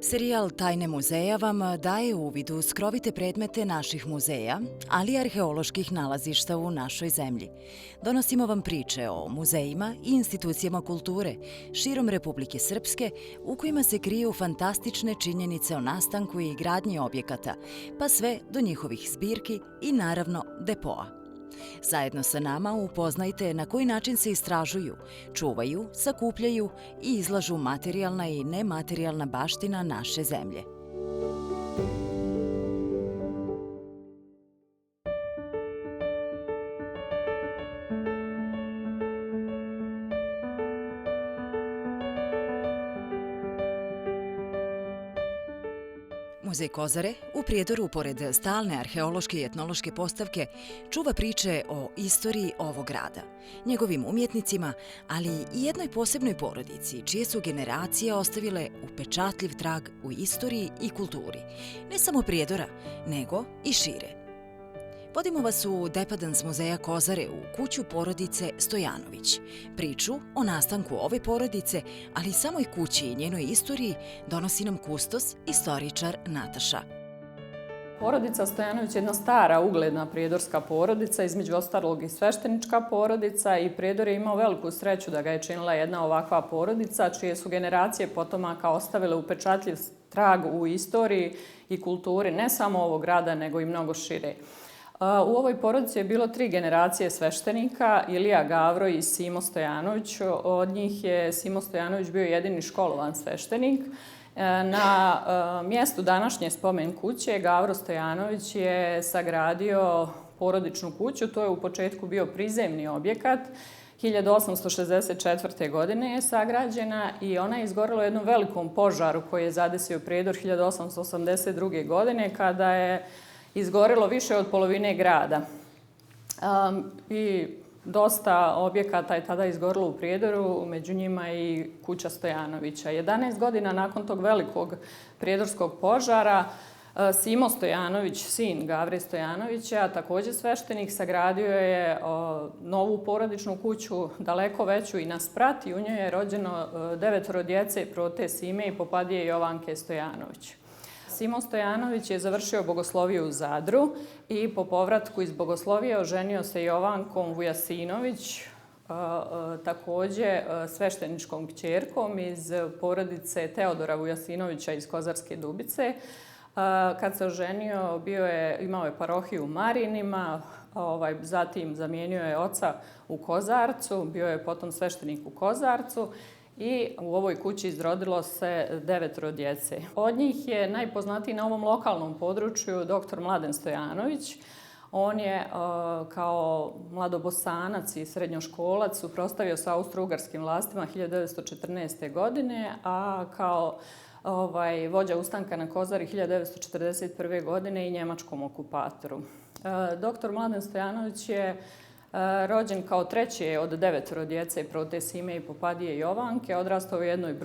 Serijal Tajne muzeja vam daje uvid u skrovite predmete naših muzeja, ali i arheoloških nalazišta u našoj zemlji. Donosimo vam priče o muzejima i institucijama kulture širom Republike Srpske u kojima se kriju fantastične činjenice o nastanku i gradnji objekata, pa sve do njihovih zbirki i naravno depoa. Zajedno sa nama upoznajte na koji način se istražuju, čuvaju, sakupljaju i izlažu materijalna i nematerijalna baština naše zemlje. Muzej Kozare u Prijedoru, pored stalne arheološke i etnološke postavke, čuva priče o istoriji ovog grada, njegovim umjetnicima, ali i jednoj posebnoj porodici, čije su generacije ostavile upečatljiv trag u istoriji i kulturi, ne samo Prijedora, nego i šire. Vodimo vas u depadans muzeja Kozare u kuću porodice Stojanović. Priču o nastanku ove porodice, ali i samoj kući i njenoj istoriji donosi nam kustos, istoričar Nataša. Porodica Stojanović je jedna stara, ugledna prijedorska porodica, između ostalog i sveštenička porodica, i Prijedor je imao veliku sreću da ga je činila jedna ovakva porodica, čije su generacije potomaka ostavile upečatljiv trag u istoriji i kulturi ne samo ovog grada, nego i mnogo šire. U ovoj porodici je bilo 3 generacije sveštenika, Ilija Gavro i Simo Stojanović. Od njih je Simo Stojanović bio jedini školovan sveštenik. Na mjestu današnje spomen kuće Gavro Stojanović je sagradio porodičnu kuću. To je u početku bio prizemni objekat. 1864. godine je sagrađena i ona je izgorela u jednom velikom požaru koji je zadesio Prijedor 1882. godine, kada je izgorelo više od polovine grada. I dosta objekata je tada izgorelo u Prijedoru, među njima i kuća Stojanovića. 11 godina nakon tog velikog prijedorskog požara, Simo Stojanović, sin Gavre Stojanovića, također sveštenik, sagradio je novu porodičnu kuću, daleko veću i na sprat, i u njoj je rođeno 9 djece prote Sime i popadije Jovanke Stojanović. Simo Stojanović je završio bogosloviju u Zadru i po povratku iz bogoslovije oženio se Jovankom Vujasinović, također svešteničkom kćerkom iz porodice Teodora Vujasinovića iz Kozarske Dubice. Kad se oženio, imao je parohiju u Marinima, zatim zamijenio je oca u Kozarcu, bio je potom sveštenik u Kozarcu. I u ovoj kući izrodilo se 9 djece. Od njih je najpoznatiji na ovom lokalnom području dr. Mladen Stojanović. On je kao mladobosanac i srednjoškolac suprotstavio se austro-ugarskim vlastima 1914. godine, a kao vođa ustanka na Kozari 1941. godine i njemačkom okupatoru. Dr. Mladen Stojanović je rođen kao treći od 9 djece prote Sime i popadije Jovanke, odrastao u jednoj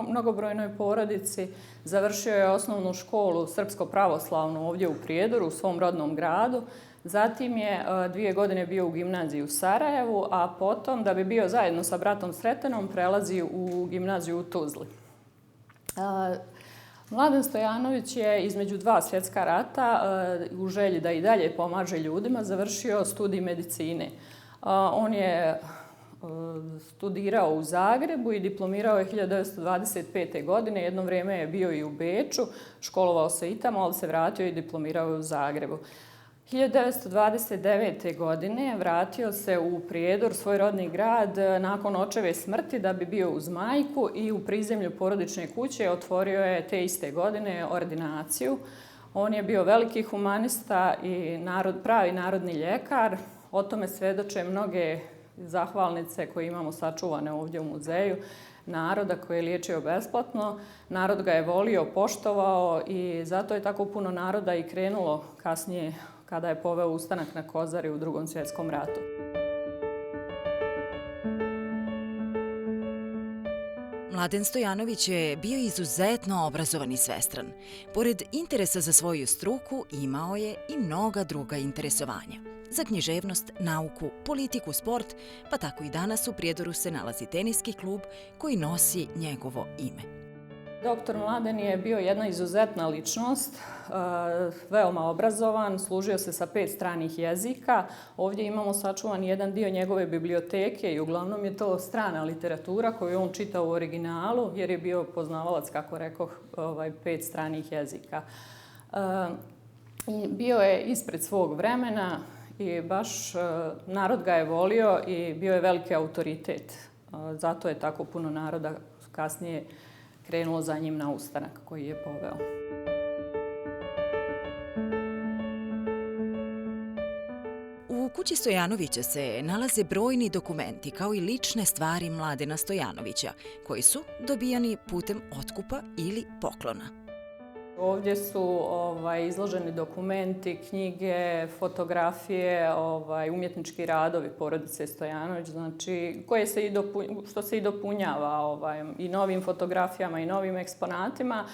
mnogobrojnoj porodici, završio je osnovnu školu srpsko-pravoslavnu ovdje u Prijedoru, u svom rodnom gradu, zatim je 2 godine bio u gimnaziji u Sarajevu, a potom, da bi bio zajedno sa bratom Sretanom, prelazi u gimnaziju u Tuzli. Mladen Stojanović je između 2 svjetska rata, u želji da i dalje pomaže ljudima, završio studij medicine. On je studirao u Zagrebu i diplomirao je 1925. godine. Jedno vrijeme je bio i u Beču, školovao se i tamo, ali se vratio i diplomirao je u Zagrebu. 1929. godine vratio se u Prijedor, svoj rodni grad, nakon očeve smrti da bi bio uz majku, i u prizemlju porodične kuće otvorio je te iste godine ordinaciju. On je bio veliki humanista i pravi narodni ljekar. O tome svedoče mnoge zahvalnice koje imamo sačuvane ovdje u muzeju. Naroda koji je liječio besplatno, narod ga je volio, poštovao, i zato je tako puno naroda i krenulo kasnije kada je poveo ustanak na Kozari u Drugom svjetskom ratu. Mladen Stojanović je bio izuzetno obrazovan i svestran. Pored interesa za svoju struku, imao je i mnoga druga interesovanja. Za književnost, nauku, politiku, sport, pa tako i danas u Prijedoru se nalazi teniski klub koji nosi njegovo ime. Doktor Mladen je bio jedna izuzetna ličnost, veoma obrazovan, služio se sa 5 stranih jezika. Ovdje imamo sačuvan jedan dio njegove biblioteke i uglavnom je to strana literatura koju je on čitao u originalu jer je bio poznavalac, kako rekoh, 5 stranih jezika. Bio je ispred svog vremena i baš narod ga je volio i bio je veliki autoritet. Zato je tako puno naroda kasnije krenulo za njim na ustanak koji je poveo. U kući Stojanovića se nalaze brojni dokumenti kao i lične stvari Mladena Stojanovića, koji su dobijani putem otkupa ili poklona. Ovdje su izloženi dokumenti, knjige, fotografije, umjetnički radovi porodice Stojanović, znači što se i dopunjava i novim fotografijama i novim eksponatima.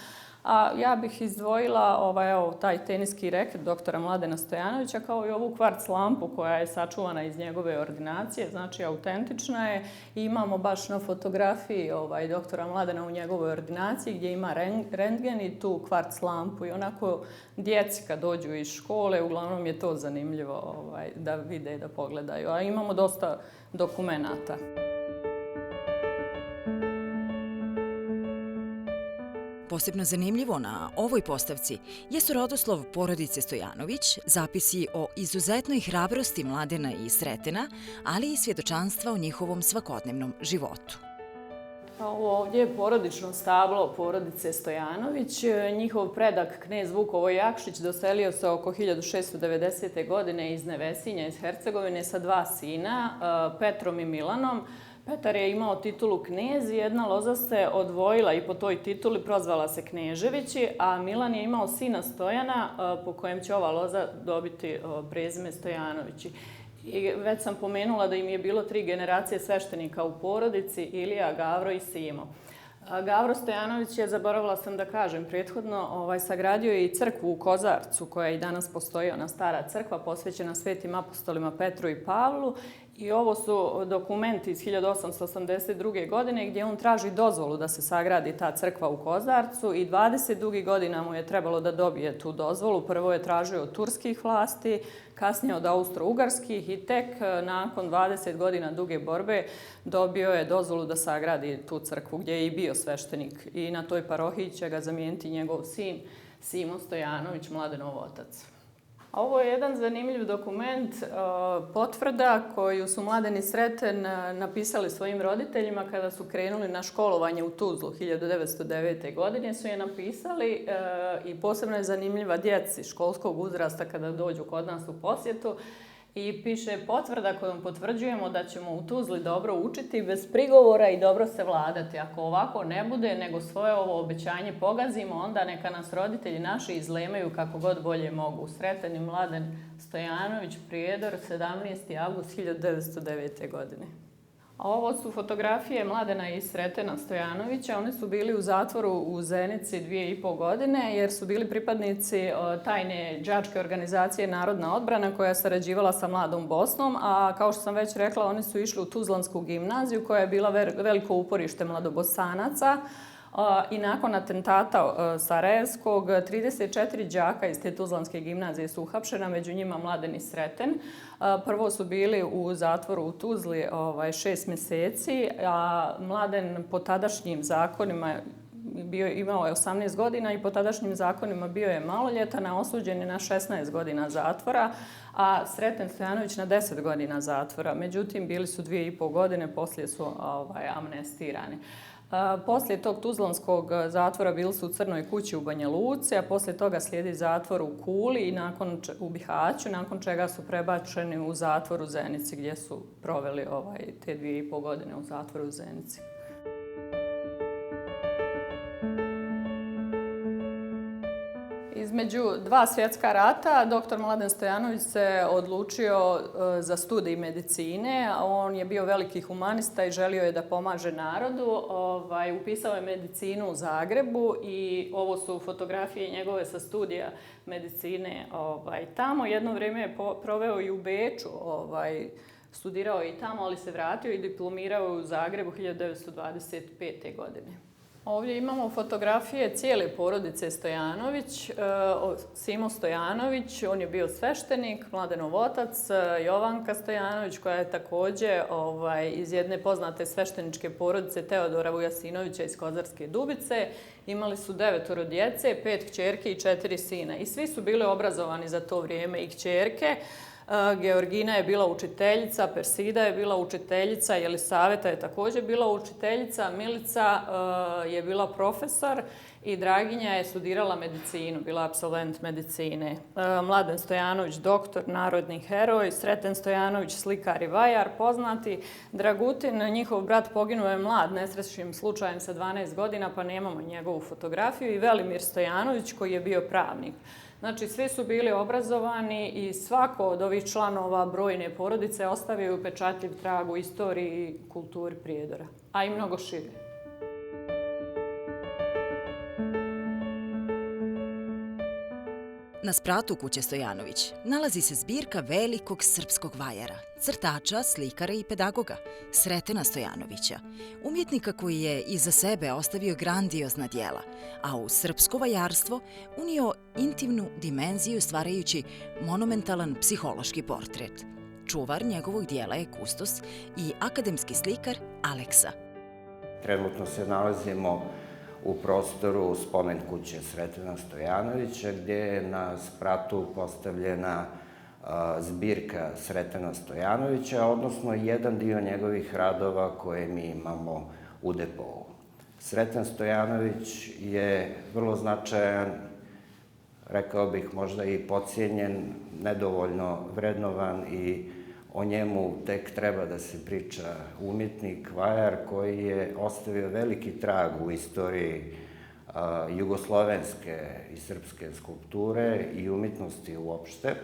A ja bih izdvojila taj teniski reket doktora Mladena Stojanovića kao i ovu kvarc lampu koja je sačuvana iz njegove ordinacije, znači autentična je. I imamo baš na fotografiji doktora Mladena u njegovoj ordinaciji gdje ima rentgen i tu kvarc lampu i onako djeci kad dođu iz škole uglavnom je to zanimljivo da vide i da pogledaju. A imamo dosta dokumenata. Posebno zanimljivo na ovoj postavci jesu rodoslov porodice Stojanović, zapisi o izuzetnoj hrabrosti Mladena i Sretena, ali i svjedočanstva o njihovom svakodnevnom životu. Ovo ovdje je porodično stablo porodice Stojanović. Njihov predak, knez Vukovo Jakšić, doselio se oko 1690. godine iz Nevesinja, iz Hercegovine, sa 2 sina, Petrom i Milanom. Petar je imao titulu knez i jedna loza se odvojila i po toj tituli prozvala se Kneževići, a Milan je imao sina Stojana po kojem će ova loza dobiti prezime Stojanovići. I već sam pomenula da im je bilo 3 generacije sveštenika u porodici, Ilija, Gavro i Simo. Gavro Stojanović je, zaboravila sam da kažem prethodno, sagradio je i crkvu u Kozarcu koja i danas postoji, ona stara crkva posvećena svetim apostolima Petru i Pavlu. I ovo su dokumenti iz 1882. godine gdje on traži dozvolu da se sagradi ta crkva u Kozarcu i 22 godina mu je trebalo da dobije tu dozvolu. Prvo je tražio od turskih vlasti, kasnije od austro-ugarskih i tek nakon 20 godina duge borbe dobio je dozvolu da sagradi tu crkvu gdje je i bio sveštenik. I na toj parohiji će ga zamijeniti njegov sin Simo Stojanović, Mladenov otac. Ovo je jedan zanimljiv dokument, potvrda koju su Mladen i Sreten napisali svojim roditeljima kada su krenuli na školovanje u Tuzlu 1909. godine. Su je napisali i posebno je zanimljiva djeci školskog uzrasta kada dođu kod nas u posjetu. I piše potvrda kojom potvrđujemo da ćemo u Tuzli dobro učiti, bez prigovora i dobro se vladati. Ako ovako ne bude, nego svoje ovo obećanje pogazimo, onda neka nas roditelji naši izlemaju kako god bolje mogu. Sreten i Mladen Stojanović, Prijedor, 17. avgust 1909. godine. A ovo su fotografije Mladena i Sretena Stojanovića. Oni su bili u zatvoru u Zenici 2,5 godine jer su bili pripadnici tajne đačke organizacije Narodna odbrana koja je sarađivala sa Mladom Bosnom, a kao što sam već rekla, oni su išli u Tuzlansku gimnaziju koja je bila veliko uporište mladobosanaca. I nakon atentata Sarajevskog, 34 đaka iz te Tuzlanske gimnazije su uhapšena, među njima Mladen i Sreten. Prvo su bili u zatvoru u Tuzli 6 mjeseci, a Mladen po tadašnjim zakonima imao je 18 godina i po tadašnjim zakonima bio je maloljetan, a osuđen je na 16 godina zatvora, a Sreten Stojanović na 10 godina zatvora. Međutim, bili su 2,5 godine, poslije su amnestirani. Poslije tog tuzlanskog zatvora bili su u Crnoj kući u Banja Luci, a poslije toga slijedi zatvor u Kuli i u Bihaću, nakon čega su prebačeni u zatvor u Zenici gdje su proveli te 2,5 godine u zatvoru u Zenici. Između 2 svjetska rata dr. Mladen Stojanović se odlučio za studij medicine. On je bio veliki humanista i želio je da pomaže narodu. Upisao je medicinu u Zagrebu i ovo su fotografije njegove sa studija medicine tamo. Jedno vrijeme je proveo i u Beču, studirao je i tamo, ali se vratio i diplomirao u Zagrebu 1925. godine. Ovdje imamo fotografije cijele porodice Stojanović. Simo Stojanović, on je bio sveštenik, Mladenov otac, Jovanka Stojanović, koja je također iz jedne poznate svešteničke porodice Teodora Vujasinovića iz Kozarske Dubice. Imali su 9 djece, 5 kćerki i 4 sina. I svi su bili obrazovani za to vrijeme i kćerke. Georgina je bila učiteljica, Persida je bila učiteljica, Jelisaveta je također bila učiteljica, Milica je bila profesor i Draginja je studirala medicinu, bila apsolvent medicine. Mladen Stojanović, doktor, narodni heroj, Sreten Stojanović, slikar i vajar, poznati. Dragutin, njihov brat, poginuo je mlad nesrećnim slučajem sa 12 godina, pa nemamo njegovu fotografiju, i Velimir Stojanović, koji je bio pravnik. Znači, svi su bili obrazovani i svako od ovih članova brojne porodice ostavio je upečatljiv trag u istoriji i kulturi Prijedora, a i mnogo šire. Na spratu kuće Stojanović nalazi se zbirka velikog srpskog vajara, crtača, slikara i pedagoga, Sretena Stojanovića, umjetnika koji je iza sebe ostavio grandiozna djela, a u srpsko vajarstvo unio intimnu dimenziju stvarajući monumentalan psihološki portret. Čuvar njegovog djela je kustos i akademski slikar Aleksa. Trenutno se nalazimo u prostoru spomen kuće Sretena Stojanovića, gdje je na spratu postavljena zbirka Sretena Stojanovića, odnosno jedan dio njegovih radova koje mi imamo u depou. Sreten Stojanović je vrlo značajan, rekao bih možda i podcijenjen, nedovoljno vrednovan i o njemu tek treba da se priča umjetnik, vajar, koji je ostavio veliki trag u istoriji jugoslovenske i srpske skulpture i umjetnosti uopšte.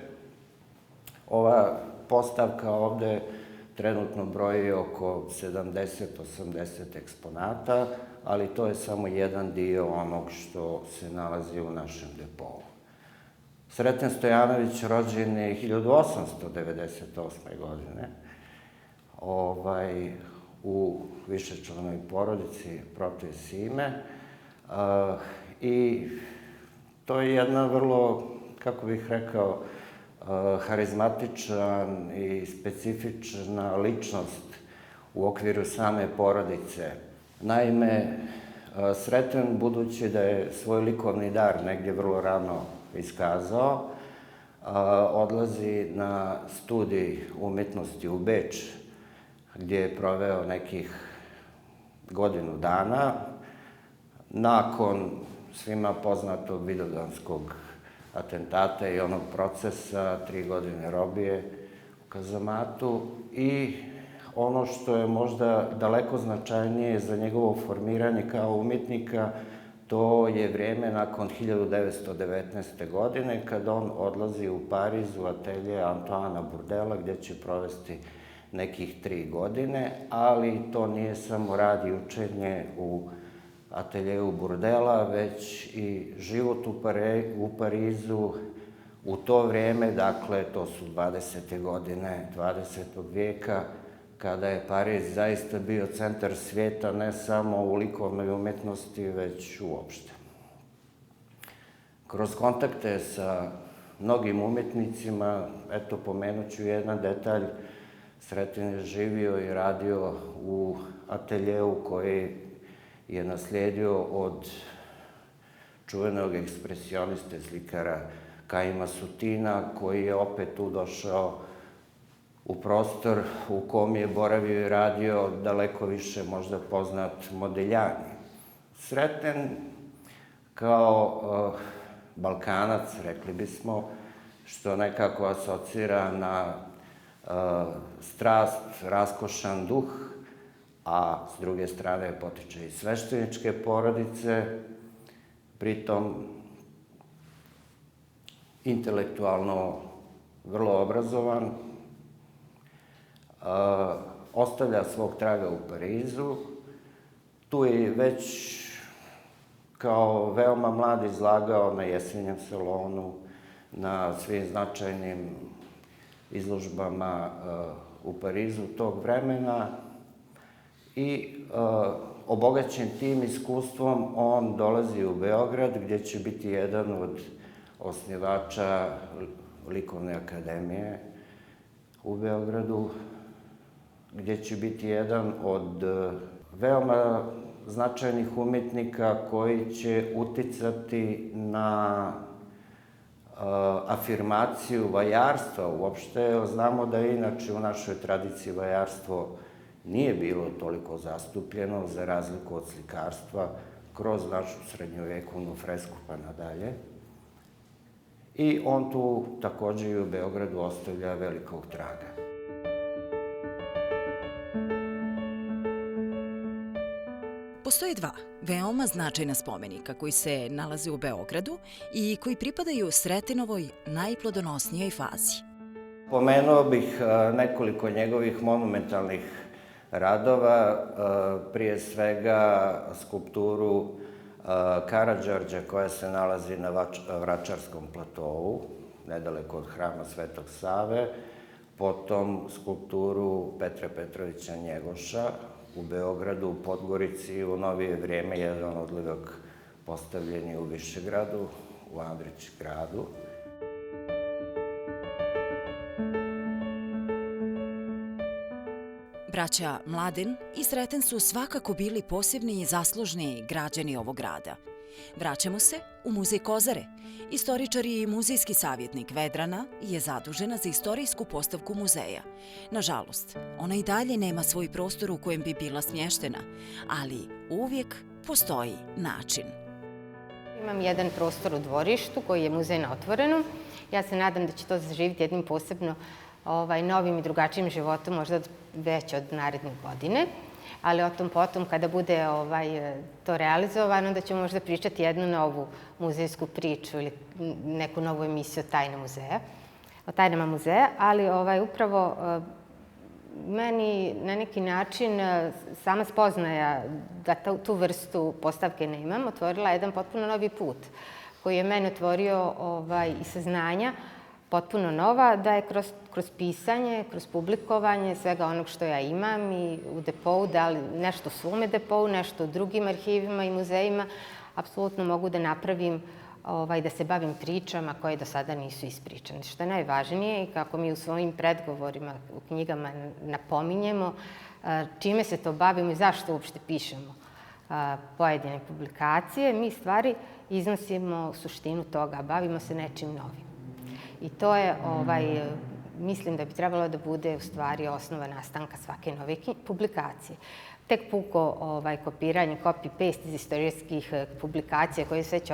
Ova postavka ovde trenutno broji oko 70-80 eksponata, ali to je samo jedan dio onog što se nalazi u našem depou. Sreten Stojanović rođen je 1898. godine u višečlanoj porodici prote Sime i to je jedna vrlo, kako bih rekao, harizmatičan i specifična ličnost u okviru same porodice. Naime, Sreten, budući da je svoj likovni dar negdje vrlo rano iskazao, odlazi na studij umjetnosti u Beč, gdje je proveo nekih godinu dana. Nakon svima poznatog vidovdanskog atentata i onog procesa, 3 godine robije u kazamatu, i ono što je možda daleko značajnije za njegovo formiranje kao umjetnika, to je vrijeme nakon 1919. godine, kada on odlazi u Pariz u atelje Antoana Bourdella, gdje će provesti nekih 3 godine, ali to nije samo rad i učenje u ateljeju Bourdella, već i život u Parizu u to vrijeme, dakle, to su 20. godine 20. vijeka, kada je Pariz zaista bio centar svijeta, ne samo u likovnoj umjetnosti, već uopšte. Kroz kontakte sa mnogim umjetnicima, eto, pomenut ću jedan detalj, Sreten je živio i radio u ateljeu koji je naslijedio od čuvenog ekspresioniste slikara Kajima Sutina, koji je opet tu došao u prostor u kom je boravio i radio daleko više možda poznat Modigliani. Sreten kao Balkanac, rekli bismo, što nekako asocira na strast, raskošan duh, a s druge strane potiče iz svešteničke porodice, pritom intelektualno vrlo obrazovan, ostavlja svog traga u Parizu. Tu je već kao veoma mlad izlagao na Jesenjem salonu, na svim značajnim izložbama u Parizu tog vremena i obogaćen tim iskustvom, on dolazi u Beograd, gdje će biti jedan od osnivača Likovne akademije u Beogradu, gdje će biti jedan od veoma značajnih umjetnika koji će uticati na afirmaciju vajarstva uopšte. Znamo da inače u našoj tradiciji vajarstvo nije bilo toliko zastupljeno, za razliku od slikarstva, kroz našu srednjovekovnu fresku pa nadalje. I on tu takođe i u Beogradu ostavlja velikog traga. Postoje dva veoma značajna spomenika koji se nalaze u Beogradu i koji pripadaju Sretinovoj najplodonosnijoj fazi. Pomenuo bih nekoliko njegovih monumentalnih radova, prije svega skulpturu Karađorđa koja se nalazi na Vračarskom platovu, nedaleko od hrama Svetog Save, potom skulpturu Petra Petrovića Njegoša u Beogradu, u Podgorici, u novije vrijeme jedan odlimak postavljen je u Višegradu, u Andrić gradu. Braća Mladen i Sreten su svakako bili posebni i zaslužni građani ovog grada. Vraćamo se u Muzej Kozare. Istoričar i muzejski savjetnik Vedrana je zadužena za istorijsku postavku muzeja. Nažalost, ona i dalje nema svoj prostor u kojem bi bila smještena, ali uvijek postoji način. Imam jedan prostor u dvorištu koji je muzej na otvorenom. Ja se nadam da će to zaživiti jednim posebno novim i drugačijim životom, možda već od naredne godine. Ali o tom potom, kada bude to realizovano, da ćemo možda pričati jednu novu muzejsku priču ili neku novu emisiju o tajnama muzeja. Ali upravo meni na neki način sama spoznaja da tu vrstu postavke nemam, otvorila jedan potpuno novi put koji je meni otvorio i saznanja potpuno nova, da je kroz pisanje, kroz publikovanje svega onog što ja imam i u depou, da li nešto u svome depou, nešto u drugim arhivima i muzejima, apsolutno mogu da napravim, da se bavim pričama koje do sada nisu ispričane. Što je najvažnije i kako mi u svojim predgovorima, u knjigama napominjemo, čime se to bavimo i zašto uopšte pišemo pojedine publikacije, mi stvari iznosimo suštinu toga, bavimo se nečim novim. I to je, mislim da bi trebalo da bude u stvari osnova nastanka svake nove publikacije. Tek puko kopiranje, copy-paste iz istorijskih publikacija koje su već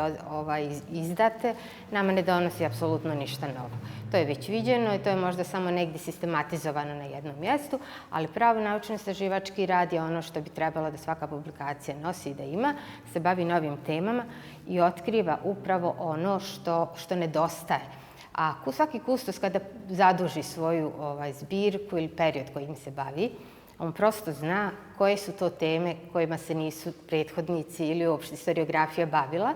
izdate, nama ne donosi apsolutno ništa novo. To je već viđeno i to je možda samo negdje sistematizovano na jednom mjestu, ali pravo naučno-istraživački rad je ono što bi trebalo da svaka publikacija nosi i da ima, se bavi novim temama i otkriva upravo ono što nedostaje. A svaki kustos kada zaduži svoju zbirku ili period kojim se bavi, on prosto zna koje su to teme kojima se nisu prethodnici ili uopšte historiografija bavila.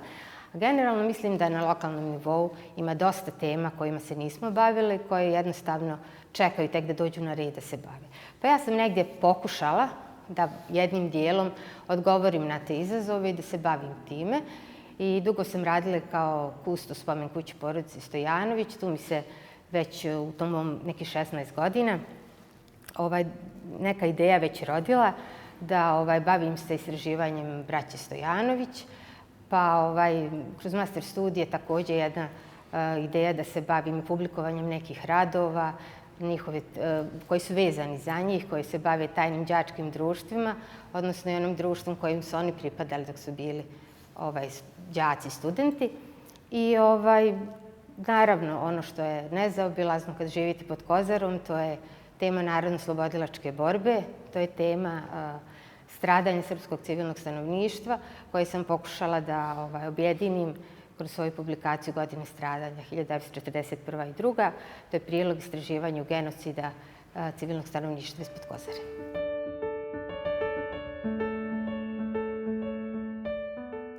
Generalno mislim da na lokalnom nivou ima dosta tema kojima se nismo bavili, koje jednostavno čekaju tek da dođu na red da se bave. Pa ja sam negdje pokušala da jednim dijelom odgovorim na te izazove i da se bavim time. I dugo sam radila kao kustos spomen kući porodice Stojanović. Tu mi se već u tom nekih 16 godina neka ideja već rodila da bavim se istraživanjem braće Stojanović. Pa kroz master studije također jedna ideja da se bavim publikovanjem nekih radova koji su vezani za njih, koji se bave tajnim đačkim društvima, odnosno i onom društvom kojim su oni pripadali dok su bili đaci, studenti. I naravno ono što je nezaobilazno kad živite pod Kozarom, to je tema narodno-slobodilačke borbe, to je tema stradanja srpskog civilnog stanovništva koje sam pokušala da objedinim kroz svoju publikaciju Godine stradanja 1941. i 1942. To je prilog istraživanju genocida civilnog stanovništva ispod Kozare.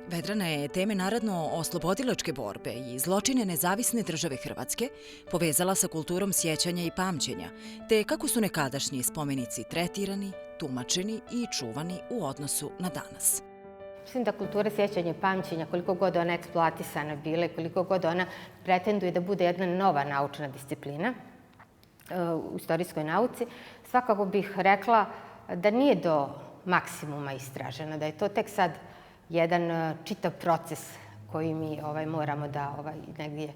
Vedrana je teme narodno-oslobodilačke borbe i zločine nezavisne države Hrvatske povezala sa kulturom sjećanja i pamćenja, te kako su nekadašnji spomenici tretirani, tumačeni i čuvani u odnosu na danas. Mislim da kultura sjećanja i pamćenja, koliko god ona eksploatisana bila i koliko god ona pretenduje da bude jedna nova naučna disciplina u istorijskoj nauci, svakako bih rekla da nije do maksimuma istražena, da je to tek sad jedan čitav proces koji mi moramo da negdje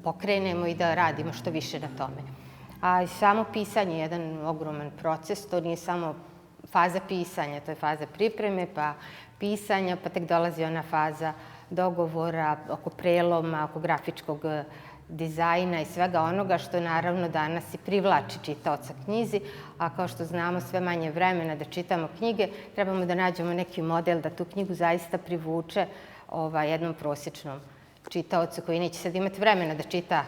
pokrenemo i da radimo što više na tome. A samo pisanje je jedan ogroman proces, to nije samo faza pisanja, to je faza pripreme, pa pisanja, pa tek dolazi ona faza dogovora oko preloma, oko grafičkog dizajna i svega onoga što naravno danas i privlači čitaoca knjizi, a kao što znamo sve manje vremena da čitamo knjige, trebamo da nađemo neki model da tu knjigu zaista privuče jednom prosječnom čitaocu koji neće sad imati vremena da čita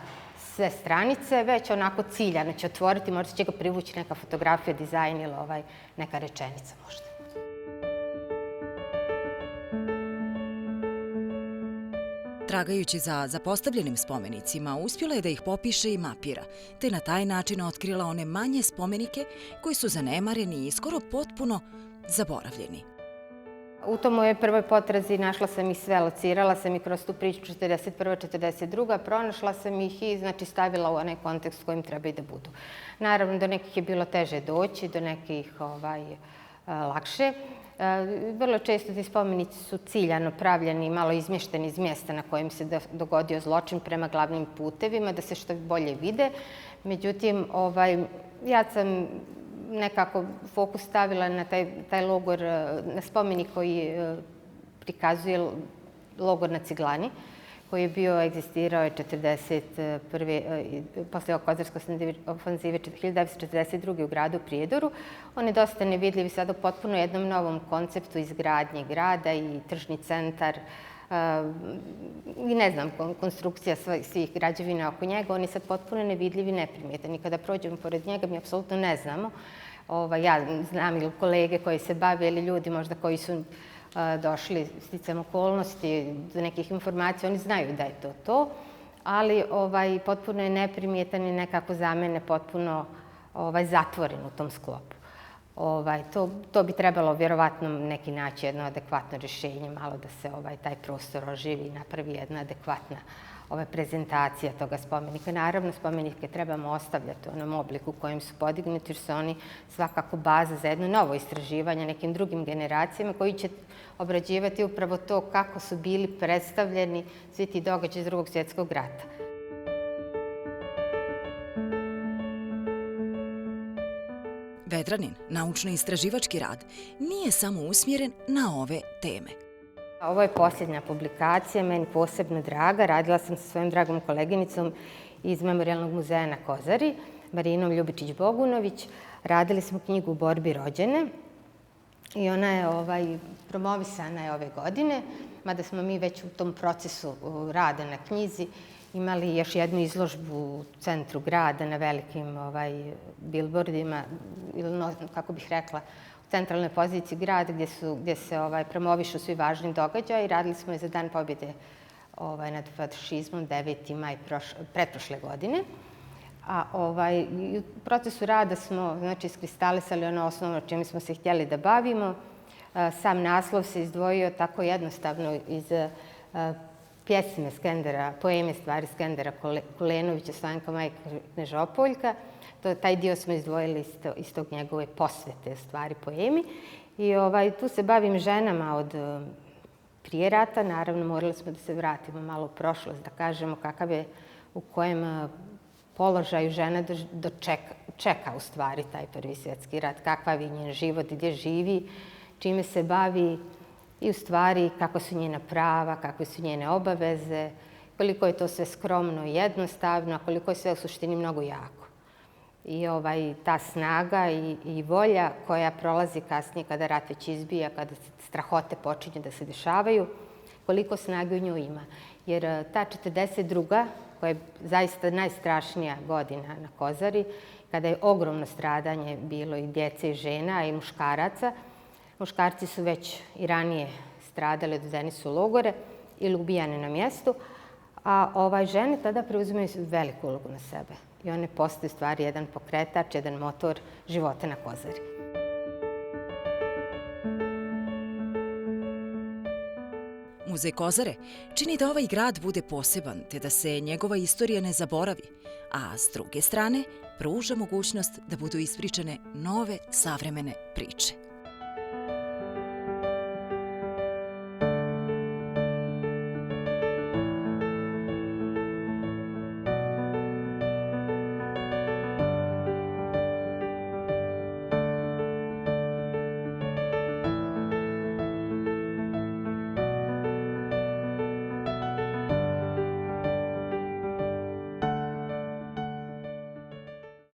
sve stranice, već onako ciljano će otvoriti, možda će ga privući neka fotografija, dizajn ili neka rečenica možda. Tragajući za zapostavljenim spomenicima, uspjela je da ih popiše i mapira, te na taj način otkrila one manje spomenike koji su zanemareni i skoro potpuno zaboravljeni. U tom mojoj prvoj potrazi našla sam ih sve, locirala sam ih kroz tu priču 41. 42. Pronašla sam ih i stavila u onaj kontekst u kojem treba i da budu. Naravno, do nekih je bilo teže doći, do nekih lakše. Vrlo često ti spomenici su ciljano pravljeni i malo izmješteni iz mjesta na kojem se dogodio zločin prema glavnim putevima, da se što bolje vide. Međutim, ja sam nekako fokus stavila na taj logor, na spomenik koji prikazuje logor na Ciglani, koji je bio egzistirao 1941. posle Kozarske ofanzive 1942. u gradu Prijedoru. On je dosta nevidljiv sada u potpuno jednom novom konceptu izgradnje grada i tržni centar i ne znam, konstrukcija svih građevina oko njega. On je sad potpuno nevidljiv i neprimjetan i kada prođemo pored njega mi apsolutno ne znamo. Ja znam ili kolege koji se bave ili ljudi možda koji su došli sticam okolnosti do nekih informacija, oni znaju da je to, ali potpuno je neprimjetan i nekako za mene potpuno zatvoren u tom sklopu. To bi trebalo vjerovatno neki naći jedno adekvatno rješenje, malo da se taj prostor oživi i napravi jedna adekvatna prezentacija toga spomenika. Naravno, spomenike trebamo ostavljati u onom obliku u kojem su podignuti, jer su oni svakako baza za jedno novo istraživanje nekim drugim generacijama koji će obrađivati upravo to kako su bili predstavljeni svi ti događaji iz Drugog svjetskog rata. Vedranin, naučno-istraživački rad, nije samo usmjeren na ove teme. Ovo je posljednja publikacija, meni posebno draga. Radila sam sa svojom dragom koleginicom iz Memorijalnog muzeja na Kozari, Marinom Ljubičić-Bogunović. Radili smo knjigu U borbi rođene i ona je promovisana ove godine, mada smo mi već u tom procesu rada na knjizi imali još jednu izložbu u centru grada na velikim bilbordima, ili kako bih rekla, centralnoj poziciji grada gdje se promovišu svi važni događaji. Radili smo je za Dan pobjede nad fašizmom 9. maj pretprošle godine. A u procesu rada smo iskristalisali ono osnovno čime smo se htjeli da bavimo. Sam naslov se izdvojio tako jednostavno iz pjesme Skendera, poeme stvari Skendera Kulenovića, Slanka majka Knežopoljka. Taj dio smo izdvojili iz tog njegove posvete stvari poemi. I tu se bavim ženama od prije rata. Naravno, morali smo da se vratimo malo u prošlost, da kažemo kakav je, u kojem položaju žena čeka u stvari taj Prvi svjetski rat, kakav je njen život, gdje živi, čime se bavi i u stvari kako su njena prava, kakve su njene obaveze, koliko je to sve skromno i jednostavno, a koliko je sve u suštini mnogo jako. I ta snaga i volja koja prolazi kasnije kada rat već izbija, kada strahote počinju da se dešavaju, koliko snage u njoj ima. Jer ta 42. koja je zaista najstrašnija godina na Kozari, kada je ogromno stradanje bilo i djece i žena i muškaraca. Muškarci su već i ranije stradali, odvedeni su u logore ili ubijane na mjestu, a žene tada preuzimaju veliku ulogu na sebe. I one postaju stvari jedan pokretač, jedan motor života na Kozari. Muzej Kozare čini da ovaj grad bude poseban te da se njegova istorija ne zaboravi, a s druge strane pruža mogućnost da budu ispričane nove savremene priče.